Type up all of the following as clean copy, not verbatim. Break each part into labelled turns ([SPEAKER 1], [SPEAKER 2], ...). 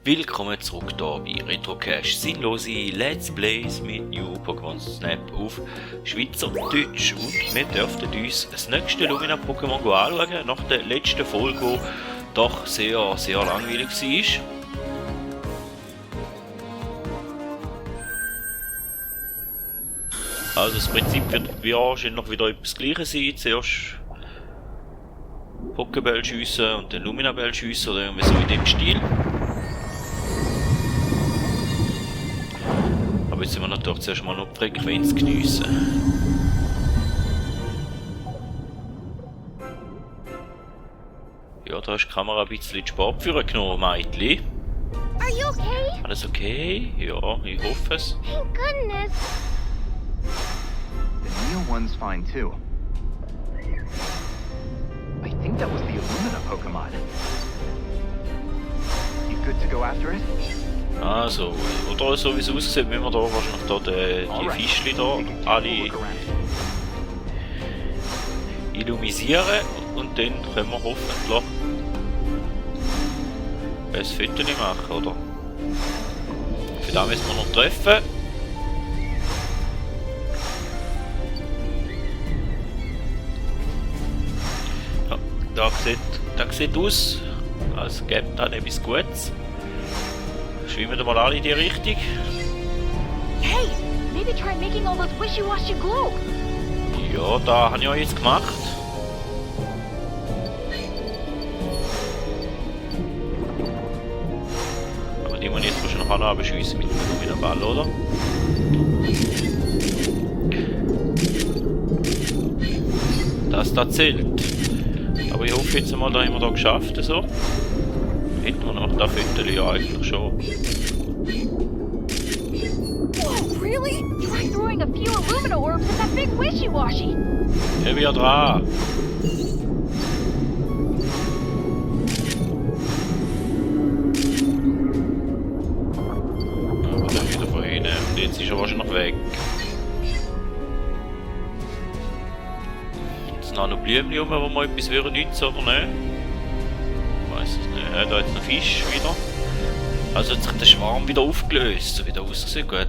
[SPEAKER 1] Willkommen zurück hier bei Retrocache. Sinnlose Let's Plays mit New Pokémon Snap auf Schweizerdeutsch. Und wir dürften uns das nächste Lumina-Pokémon anschauen, nach der letzten Folge, die doch sehr langweilig war. Also das Prinzip wird wahrscheinlich noch wieder etwas Gleiches sein. Zuerst Pokéball schiessen und dann Luminabell schiessen oder irgendwie so in dem Stil. Aber jetzt sind wir natürlich zuerst mal noch die Frequenz geniessen. Ja, da ist die Kamera ein bisschen in die Sportführer genommen, Mädchen.
[SPEAKER 2] Are you okay?
[SPEAKER 1] Alles okay? Ja, ich hoffe es.
[SPEAKER 2] Thank goodness.
[SPEAKER 3] The Neo one's fine too. I think that was the Illumina Pokemon. You good to go after it?
[SPEAKER 1] Also, oder so wie es aussieht, wenn wir da wahrscheinlich da die Fischchen da alle illumisieren und dann können wir hoffentlich ein Foto machen, oder? Für das müssen wir noch treffen. Ja, das sieht aus, als gäbe da etwas Gutes. Schwimmen wir mal alle in die Richtung.
[SPEAKER 2] Hey, maybe try making all those wishy-washy glue.
[SPEAKER 1] Ja, da habe ich ja jetzt gemacht. Aber die muss ich jetzt wahrscheinlich noch abschiessen mit dem Ball, oder? Das zählt. Aber ich hoffe jetzt mal, da haben wir da geschafft. So. Hätten wir noch das Viertel ja eigentlich schon.
[SPEAKER 2] Whoa, really? Try throwing a few Illumina orbs at that big wishy-washy.
[SPEAKER 1] Ja, wieder dran. Aber dann wieder von hinten. Und jetzt ist er wahrscheinlich weg. Jetzt noch Blümchen rum, wo wir etwas nützen oder nicht? Ich weiss es nicht. Ja, da jetzt noch Fisch wieder. Also hat sich der Schwarm wieder aufgelöst, so wie der aussieht. Gut.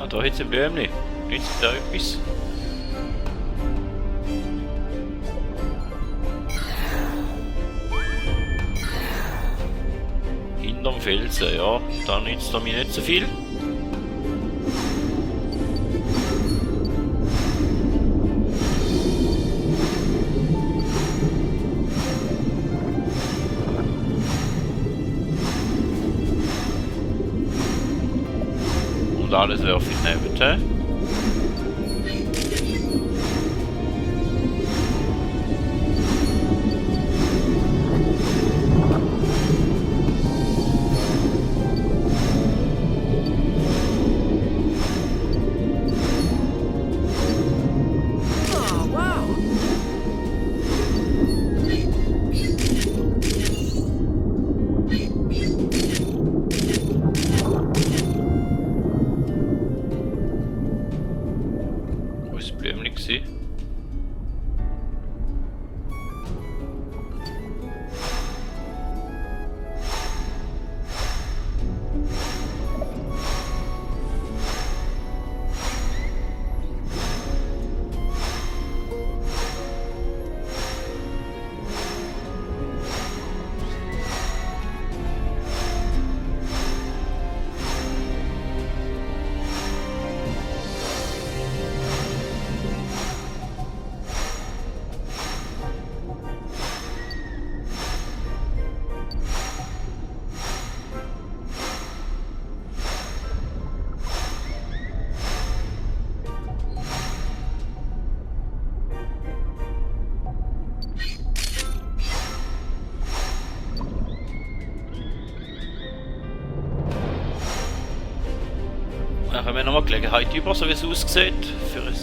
[SPEAKER 1] Ah, da hat es ein Blümchen. Nützt da etwas? Hinterm Felsen, ja. Da nützt er mir nicht so viel. Und alles werfe ich neben.
[SPEAKER 2] Oh, wow.
[SPEAKER 1] Wo ist das Blümchen gewesen? Dann haben wir nochmal Gelegenheit über, so wie es aussieht, für ein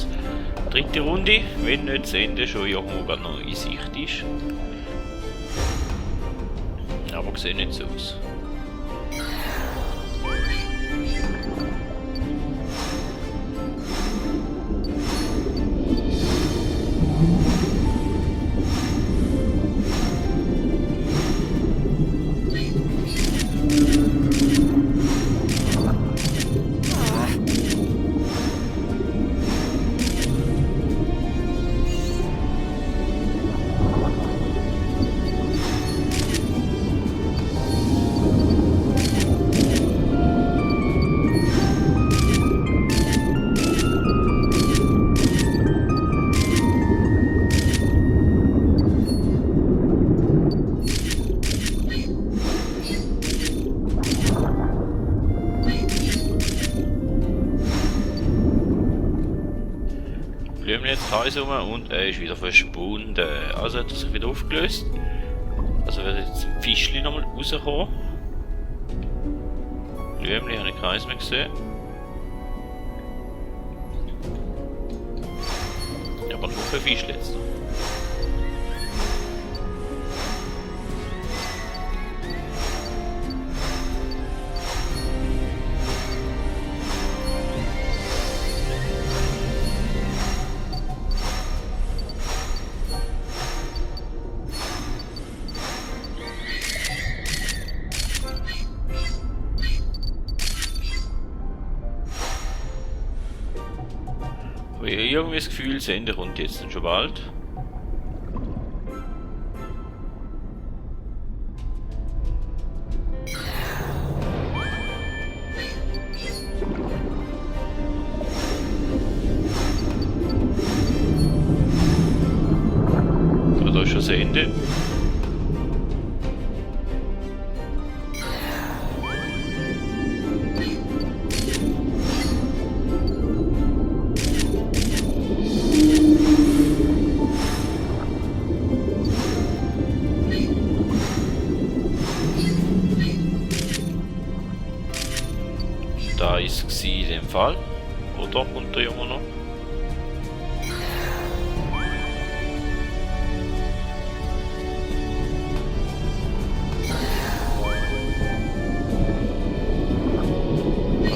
[SPEAKER 1] Dritte Runde, wenn nicht das Ende schon irgendwo gerade noch in Sicht ist. Aber sieht nicht so aus. Blümchen jetzt Kreis rum und er ist wieder verschwunden. Also hat er sich wieder aufgelöst. Also wird jetzt ein Fischli nochmal rauskommen. Blümchen habe ich keins mehr gesehen. Aber noch ein Fischli jetzt noch. Aber ich habe irgendwie das Gefühl, das Ende kommt jetzt schon bald. Aber da ist schon das Ende. Da ist es in dem Fall. Oder kommt der Junge noch?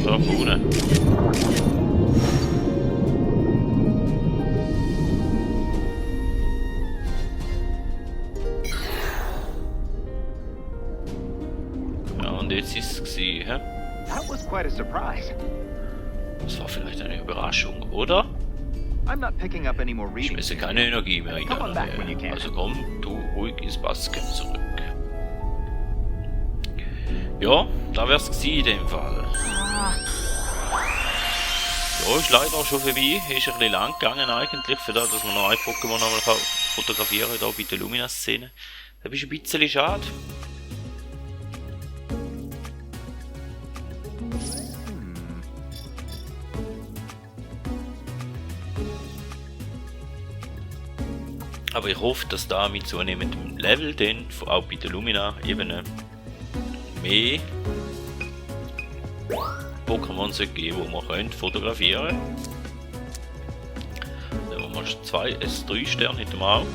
[SPEAKER 1] Da vorne. Ja, und jetzt ist es gewesen, hä?
[SPEAKER 3] That was quite a surprise.
[SPEAKER 1] Das war vielleicht eine Überraschung, oder?
[SPEAKER 3] I'm not picking up any more
[SPEAKER 1] Ich
[SPEAKER 3] readings.
[SPEAKER 1] messe keine Energie mehr in
[SPEAKER 3] Come on back when you can.
[SPEAKER 1] Also komm, du ruhig ins Basken zurück. Ja, da wär's gewesen in dem Fall. Ja, ist leider auch schon vorbei. Ist ein bisschen lang gegangen eigentlich, für das, dass man noch ein Pokémon nochmal fotografieren kann, hier bei der Lumina-Szene. Das ist ein bisschen schade. Aber ich hoffe, dass da mit zunehmendem Level dann auch bei der Lumina eben mehr Pokémon geben, die man fotografieren kann. Dann haben wir 2 S3 Sterne hinter dem Auge.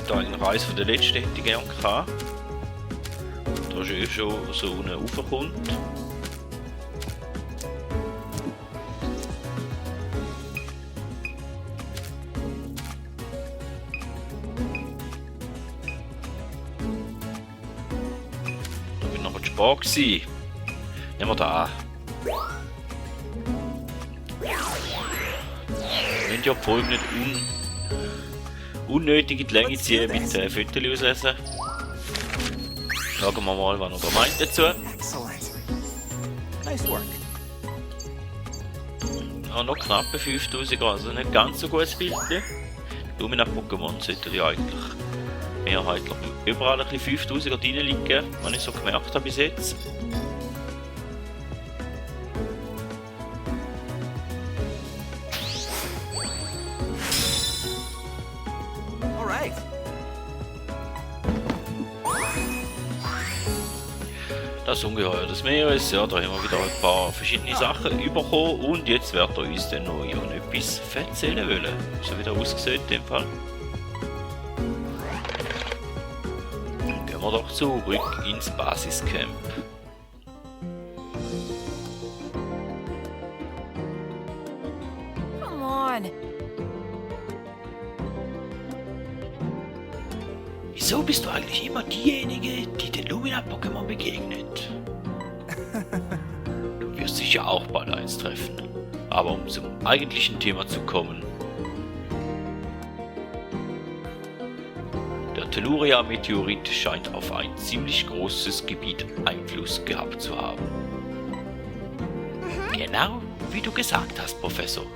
[SPEAKER 1] Da einen Reis von der letzten hätte ich gerne gehabt. Da ist schon so eine raufkommt. Da bin noch ein Spar gewesen. Nehmen wir da. Wenn die Folge nicht unnötig in die Länge ziehen mit Fotos auslesen. Schauen wir mal, was er da meint dazu.
[SPEAKER 3] Excellent. Nice work.
[SPEAKER 1] Ja, noch knappe 5000, also nicht ganz so gutes Bild. Die Lumina-Pokémon sollten ja eigentlich mehrheitlich überall ein bisschen 5000er drin liegen, was ich so gemerkt habe bis jetzt. Das Ungeheuer des Meeres, ja, da haben wir wieder ein paar verschiedene Sachen bekommen und jetzt wird er uns dann noch etwas erzählen wollen. So wie er ausgesehen in dem Fall. Dann gehen wir doch zurück ins Basiscamp.
[SPEAKER 2] Come on.
[SPEAKER 1] Wieso bist du eigentlich immer diejenige, die den Lumina-Pokémon begegnet? Du wirst sicher auch bald eins treffen. Aber um zum eigentlichen Thema zu kommen. Der Telluria-Meteorit scheint auf ein ziemlich großes Gebiet Einfluss gehabt zu haben. Genau wie du gesagt hast, Professor.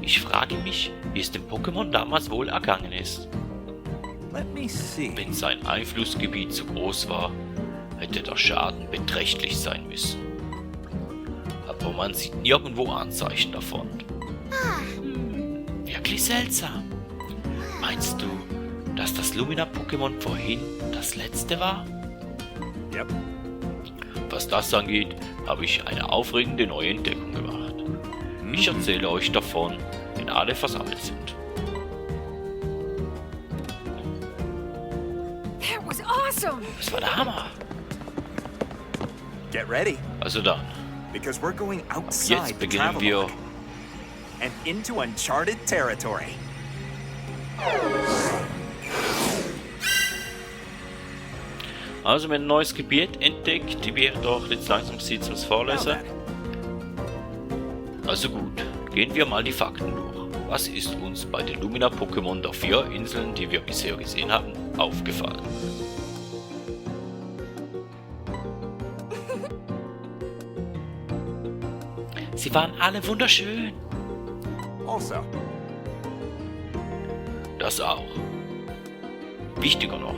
[SPEAKER 1] Ich frage mich, wie es dem Pokémon damals wohl ergangen ist.
[SPEAKER 3] Let me see.
[SPEAKER 1] Wenn sein Einflussgebiet zu groß war, hätte der Schaden beträchtlich sein müssen. Aber man sieht nirgendwo Anzeichen davon. Wirklich seltsam. Meinst du, dass das Lumina-Pokémon vorhin das letzte war?
[SPEAKER 3] Yep.
[SPEAKER 1] Was das angeht, habe ich eine aufregende neue Entdeckung gemacht. Ich erzähle euch davon, wenn alle versammelt sind.
[SPEAKER 2] That was awesome.
[SPEAKER 1] Das war der Hammer.
[SPEAKER 3] Get ready,
[SPEAKER 1] Also dann,
[SPEAKER 3] because we're going outside
[SPEAKER 1] jetzt
[SPEAKER 3] the
[SPEAKER 1] beginnen wir.
[SPEAKER 3] Travelogue and into uncharted territory.
[SPEAKER 1] Also wir haben ein neues Gebiet entdeckt, die wir doch jetzt langsam Zeit zum Vorlesen. Also gut, gehen wir mal die Fakten durch. Was ist uns bei den Lumina-Pokémon der 4 Inseln, die wir bisher gesehen haben, aufgefallen? Sie waren alle wunderschön.
[SPEAKER 3] Also,
[SPEAKER 1] Das auch. Wichtiger noch,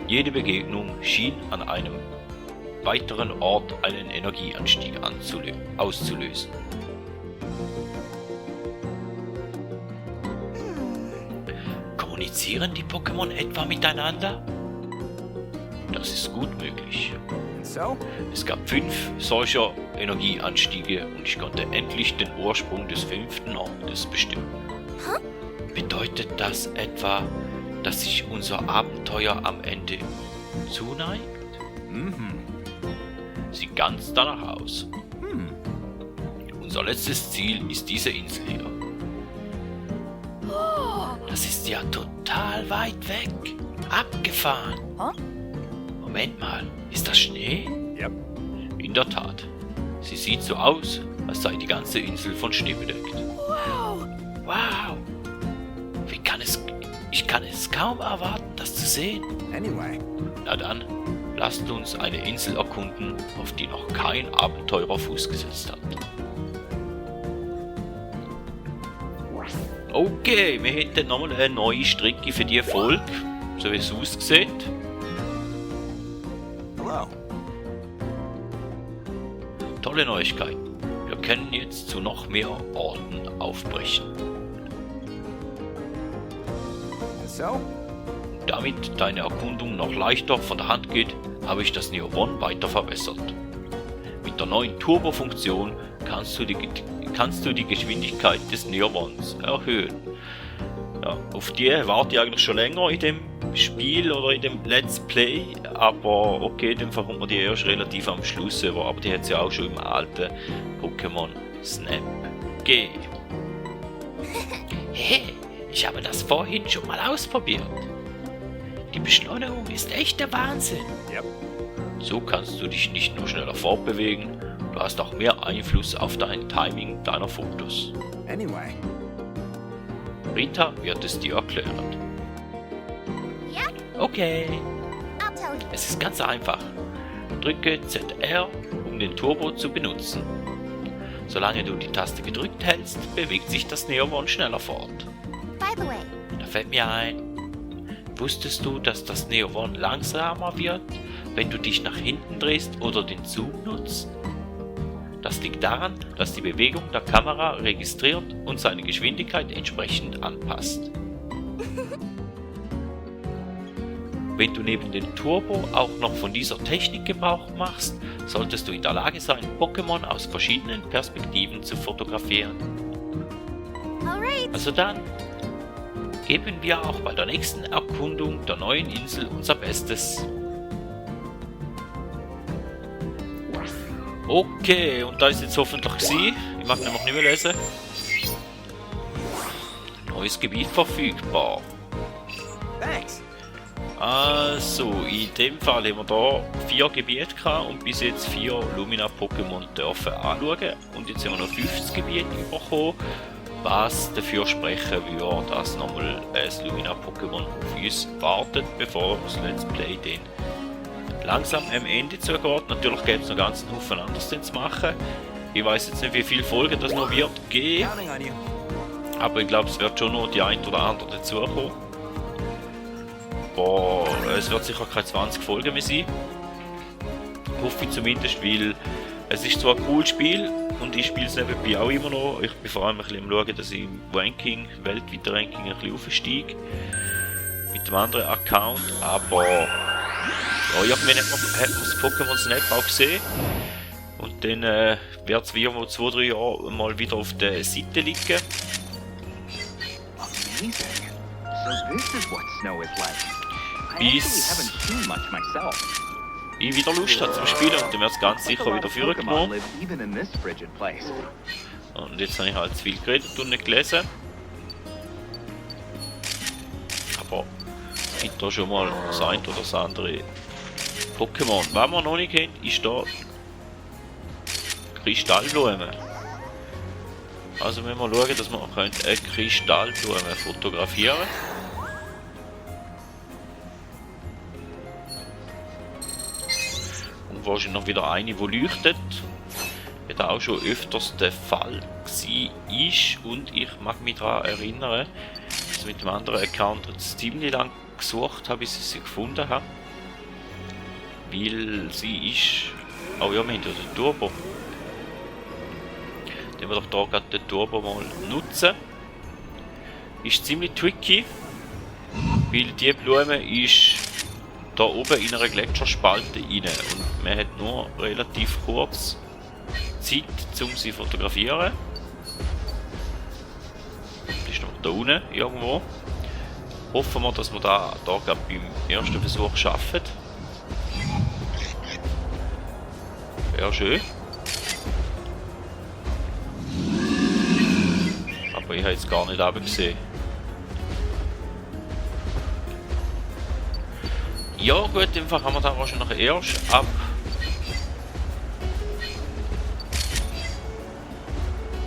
[SPEAKER 1] jede Begegnung schien an einem weiteren Ort einen Energieanstieg auszulösen. Kommunizieren die Pokémon etwa miteinander? Das ist gut möglich.
[SPEAKER 3] and so,
[SPEAKER 1] Es gab 5 solcher Energieanstiege und ich konnte endlich den Ursprung des 5. Ortes bestimmen. Bedeutet das etwa, dass sich unser Abenteuer am Ende zuneigt? Sieht ganz danach aus. Unser letztes Ziel ist diese Insel hier. Das ist ja total weit weg. Abgefahren. Moment mal, ist das Schnee?
[SPEAKER 3] yep.
[SPEAKER 1] In der Tat. Sie sieht so aus, als sei die ganze Insel von Schnee bedeckt.
[SPEAKER 2] Wow.
[SPEAKER 1] Wow! Ich kann es kaum erwarten, das zu sehen.
[SPEAKER 3] Anyway,
[SPEAKER 1] Na dann, lasst uns eine Insel erkunden, auf die noch kein Abenteurer Fuß gesetzt hat. Okay, wir hätten nochmal eine neue Strecke für die Folge, so wie es aussieht.
[SPEAKER 3] hello.
[SPEAKER 1] Tolle Neuigkeit. Wir können jetzt zu noch mehr Orten aufbrechen.
[SPEAKER 3] And so,
[SPEAKER 1] Damit deine Erkundung noch leichter von der Hand geht, habe ich das Neo One weiter verbessert. Mit der neuen Turbo-Funktion kannst du die Geschwindigkeit des Neo Ones erhöhen. Ja, auf die warte ich eigentlich schon länger in dem Spiel oder in dem Let's Play, aber okay, dann kommt man die erst relativ am Schluss über, aber die hat es ja auch schon im alten Pokémon Snap gegeben. Hey, ich habe das vorhin schon mal ausprobiert. Die Beschleunigung ist echt der Wahnsinn.
[SPEAKER 3] yep.
[SPEAKER 1] So kannst du dich nicht nur schneller fortbewegen, du hast auch mehr Einfluss auf dein Timing deiner Fotos.
[SPEAKER 3] Anyway,
[SPEAKER 1] Rita wird es dir erklären.
[SPEAKER 2] Yeah,
[SPEAKER 1] Okay,
[SPEAKER 2] I'll tell you.
[SPEAKER 1] es ist ganz einfach. Drücke ZR, um den Turbo zu benutzen. Solange du die Taste gedrückt hältst, bewegt sich das Neomon schneller fort.
[SPEAKER 2] By the way,
[SPEAKER 1] Da fällt mir ein, wusstest du, dass das Neomon langsamer wird, wenn du dich nach hinten drehst oder den Zoom nutzt? Das liegt daran, dass die Bewegung der Kamera registriert und seine Geschwindigkeit entsprechend anpasst. Wenn du neben dem Turbo auch noch von dieser Technik Gebrauch machst, solltest du in der Lage sein, Pokémon aus verschiedenen Perspektiven zu fotografieren.
[SPEAKER 2] Alright.
[SPEAKER 1] Also dann, geben wir auch bei der nächsten Erkundung der neuen Insel unser Bestes. Okay, und da ist jetzt hoffentlich sie. Ich mag nämlich nicht mehr lesen. Neues Gebiet verfügbar.
[SPEAKER 3] Thanks.
[SPEAKER 1] Also, in dem Fall haben wir da 4 Gebiete gehabt und bis jetzt 4 Lumina-Pokémon dürfen anschauen. Und jetzt haben wir noch 50 Gebiete bekommen, was dafür sprechen würde, dass nochmal ein Lumina-Pokémon auf uns wartet, bevor das Let's Play dann langsam am Ende zugeht. Natürlich gibt es noch ganz einen Haufen anderes zu machen. Ich weiß jetzt nicht, wie viele Folgen das noch wird geben,
[SPEAKER 3] Counting on you.
[SPEAKER 1] aber ich glaube, es wird schon noch die ein oder andere dazukommen. Boah, es wird sicher keine 20 Folgen mehr sein. Hoffe ich zumindest, weil es ist zwar ein cooles Spiel und ich spiele es nebenbei auch immer noch. Ich bin vor allem ein bisschen am schauen, dass ich im Ranking, weltweiten Ranking ein bisschen aufsteige. Mit dem anderen Account, aber ja, irgendwann hat man das Pokémon Snap auch gesehen. Und dann wird es wie immer 2-3 Jahre mal wieder auf der Seite liegen.
[SPEAKER 4] Amazing. So this is what snow is like. I
[SPEAKER 1] Bis-
[SPEAKER 4] actually haven't seen much myself.
[SPEAKER 1] Ich wieder Lust habe zum Spielen und dann wird es ganz sicher wieder
[SPEAKER 4] Pokémon
[SPEAKER 1] vorgenommen.
[SPEAKER 4] live even in this frigid place.
[SPEAKER 1] Und jetzt habe ich halt zu viel geredet und nicht gelesen. Aber es gibt da schon mal das ein oder das andere Pokémon. Was wir noch nicht kennen, ist da Kristallblume. Also müssen wir schauen, dass wir eine Kristallblume fotografieren können. Und wahrscheinlich noch wieder eine, die leuchtet. Wie das auch schon öfters der Fall war. Und ich mag mich daran erinnern, dass ich mit dem anderen Account jetzt ziemlich lang gesucht habe, bis ich sie gefunden habe. Weil sie ist... Oh ja, wir haben ja den Turbo. Den wir doch da gerade den Turbo mal nutzen. Ist ziemlich tricky, weil die Blume ist da oben in einer Gletscherspalte rein und man hat nur relativ kurz Zeit, um sie zu fotografieren. Das ist noch da unten irgendwo. Hoffen wir, dass wir da gerade beim ersten Versuch schaffen. Wäre schön. Aber ich habe jetzt gar nicht gesehen. Ja gut, im Fall haben wir da wahrscheinlich erst ab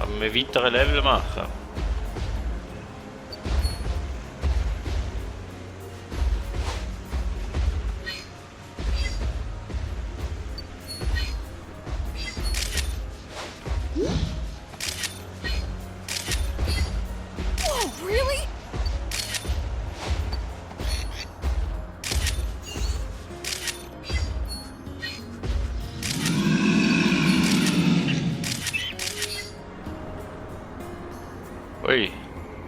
[SPEAKER 1] einem weiteren Level machen.
[SPEAKER 2] Whoa, really?
[SPEAKER 1] Ui,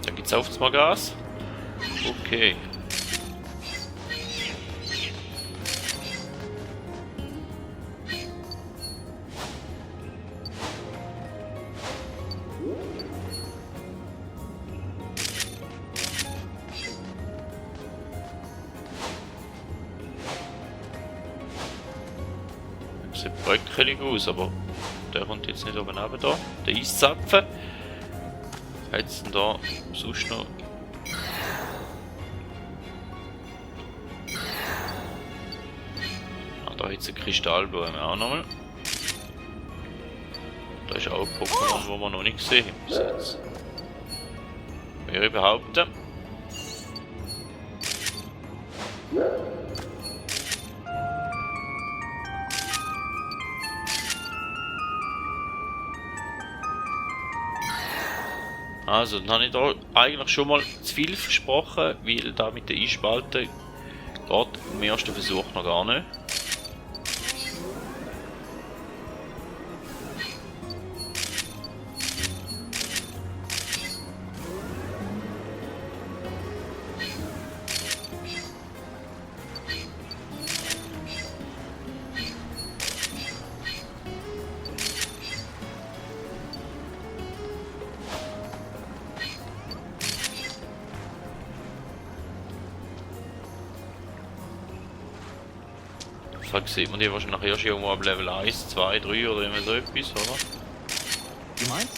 [SPEAKER 1] da gibt's auf mal Gas. Okay. Sieht bröckelig aus, aber der kommt jetzt nicht oben runter da. Der Eiszapfen. Jetzt da sonst noch. Ah, da jetzt eine Kristallblume auch nochmal. Da ist auch ein Pokémon, wo wir noch nicht gesehen haben bis jetzt. Würde ich behaupten. Also, dann habe ich da eigentlich schon mal zu viel versprochen, weil da mit der Einspalte geht im ersten Versuch noch gar nicht. Fall sieht man die wahrscheinlich erst irgendwo ab Level 1, 2, 3 oder immer so etwas, oder?
[SPEAKER 3] You mind?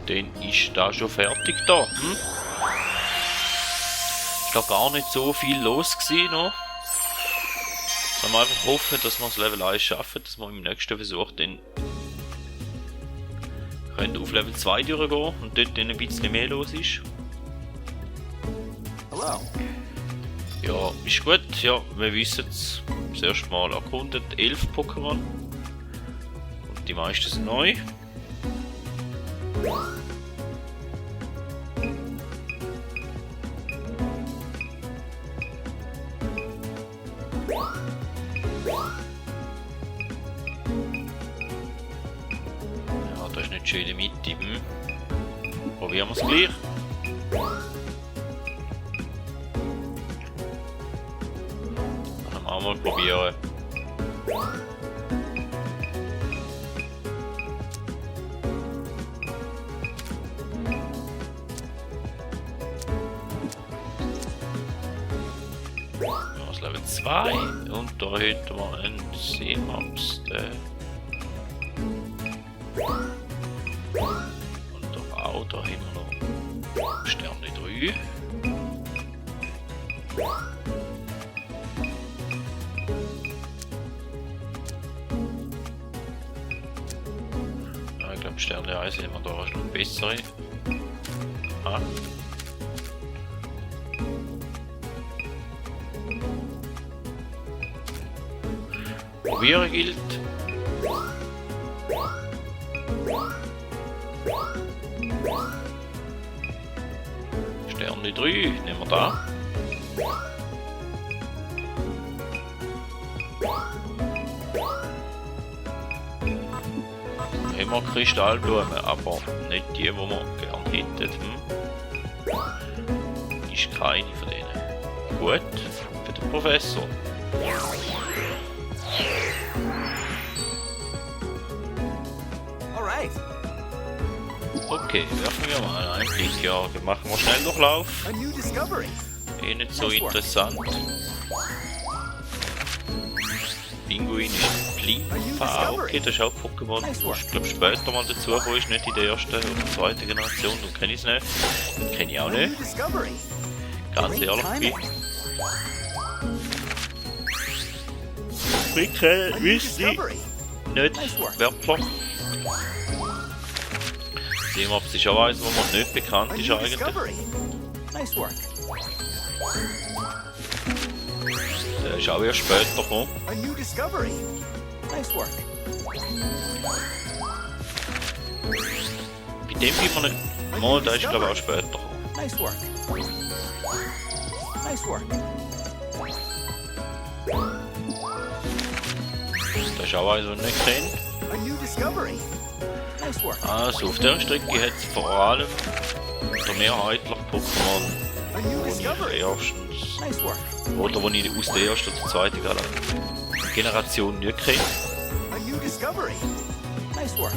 [SPEAKER 1] Dann ist da schon fertig da. Ist da gar nicht so viel los gewesen noch. Sollen wir einfach hoffen, dass wir das Level 1 schaffen, dass wir im nächsten Versuch dann können auf Level 2 durchgehen und dort dann ein bisschen mehr los ist.
[SPEAKER 3] Hello.
[SPEAKER 1] Ja, ist gut. Ja, wir wissen es. Das erste Mal erkundet 11 Pokémon. Und die meisten sind neu. Ja, da ist nicht schön in der Mitte. Probieren wir es gleich. Dann auch mal probieren. Das Level 2 und da hätten wir einen Seemaps. Und doch auch, da haben wir noch Sterne 3. Ja, ich glaube Sterne 1 haben wir da noch bessere. Aha. Probieren gilt. Sterne 3, nehmen wir da. Haben wir Kristallblumen, aber nicht die, die wir gerne hätten. Ist keine von denen. Gut, für den Professor.
[SPEAKER 3] Alright.
[SPEAKER 1] Okay, werfen wir mal einen Blick. Ja, wir machen wir schnell Durchlauf.
[SPEAKER 3] A new discovery.
[SPEAKER 1] Eh nicht so interessant. Pinguin ist Plifa. Okay, das ist auch Pokémon. Ich glaube später mal dazu gekommen ist, nicht in der ersten oder zweiten Generation. Dann kenne ich es nicht. Den kenne ich auch
[SPEAKER 3] A new
[SPEAKER 1] nicht.
[SPEAKER 3] discovery.
[SPEAKER 1] Ganz ehrlich bin. Fricke,
[SPEAKER 3] A new
[SPEAKER 1] wüsste ich
[SPEAKER 3] discovery.
[SPEAKER 1] nicht wirklich. Seemaps ist auch eins, wo man nicht bekannt
[SPEAKER 3] A
[SPEAKER 1] ist
[SPEAKER 3] new
[SPEAKER 1] eigentlich.
[SPEAKER 3] discovery. Nice work.
[SPEAKER 1] Der ist auch erst später gekommen.
[SPEAKER 3] A new discovery. Nice work.
[SPEAKER 1] Bei dem bin man nicht. Mal, der ist glaube ich auch später gekommen.
[SPEAKER 3] Nice work. Nice work.
[SPEAKER 1] Der ist auch eins, den ich nicht kenne.
[SPEAKER 3] A new discovery. Nice work.
[SPEAKER 1] Also auf der Strecke hat es vor allem oder mehrheitlich Pokémon,
[SPEAKER 3] A new
[SPEAKER 1] die ich
[SPEAKER 3] discovery.
[SPEAKER 1] erstens
[SPEAKER 3] Nice work.
[SPEAKER 1] oder wo ich aus der ersten oder zweiten Generation nicht kenne.
[SPEAKER 3] A new discovery. Nice work.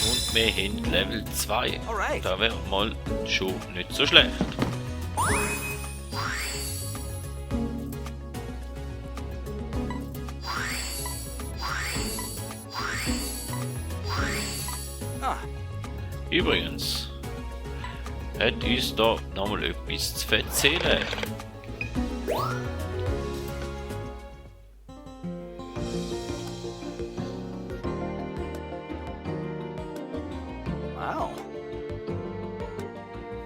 [SPEAKER 1] Und wir haben Level 2.
[SPEAKER 3] Alright.
[SPEAKER 1] Da wäre mal schon nicht so schlecht.
[SPEAKER 3] Ah,
[SPEAKER 1] Übrigens, hat uns da nochmal etwas zu erzählen.
[SPEAKER 3] wow.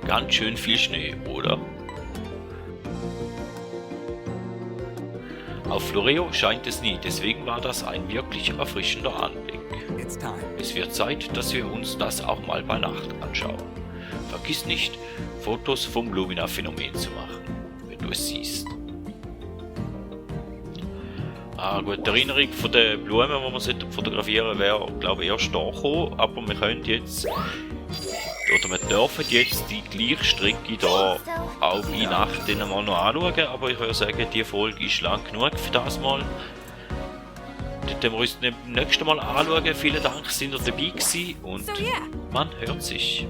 [SPEAKER 1] Ganz schön viel Schnee, oder? Auf Floreo scheint es nie, deswegen war das ein wirklich erfrischender Anblick.
[SPEAKER 3] It's time.
[SPEAKER 1] Es wird Zeit, dass wir uns das auch mal bei Nacht anschauen. Vergiss nicht, Fotos vom Lumina-Phänomen zu machen, wenn du es siehst. Ah gut, die Erinnerung von den Blumen, die wir fotografieren sollten, wäre, glaube ich, erst da gekommen, aber wir können jetzt, oder wir dürfen jetzt die gleiche Strecke da auch bei Nacht dann mal noch anschauen, aber ich würde sagen, die Folge ist lang genug für das Mal. Das werden wir uns beim nächsten Mal anschauen. Vielen Dank, dass ihr dabei gewesen und
[SPEAKER 2] So yeah,
[SPEAKER 1] man hört sich.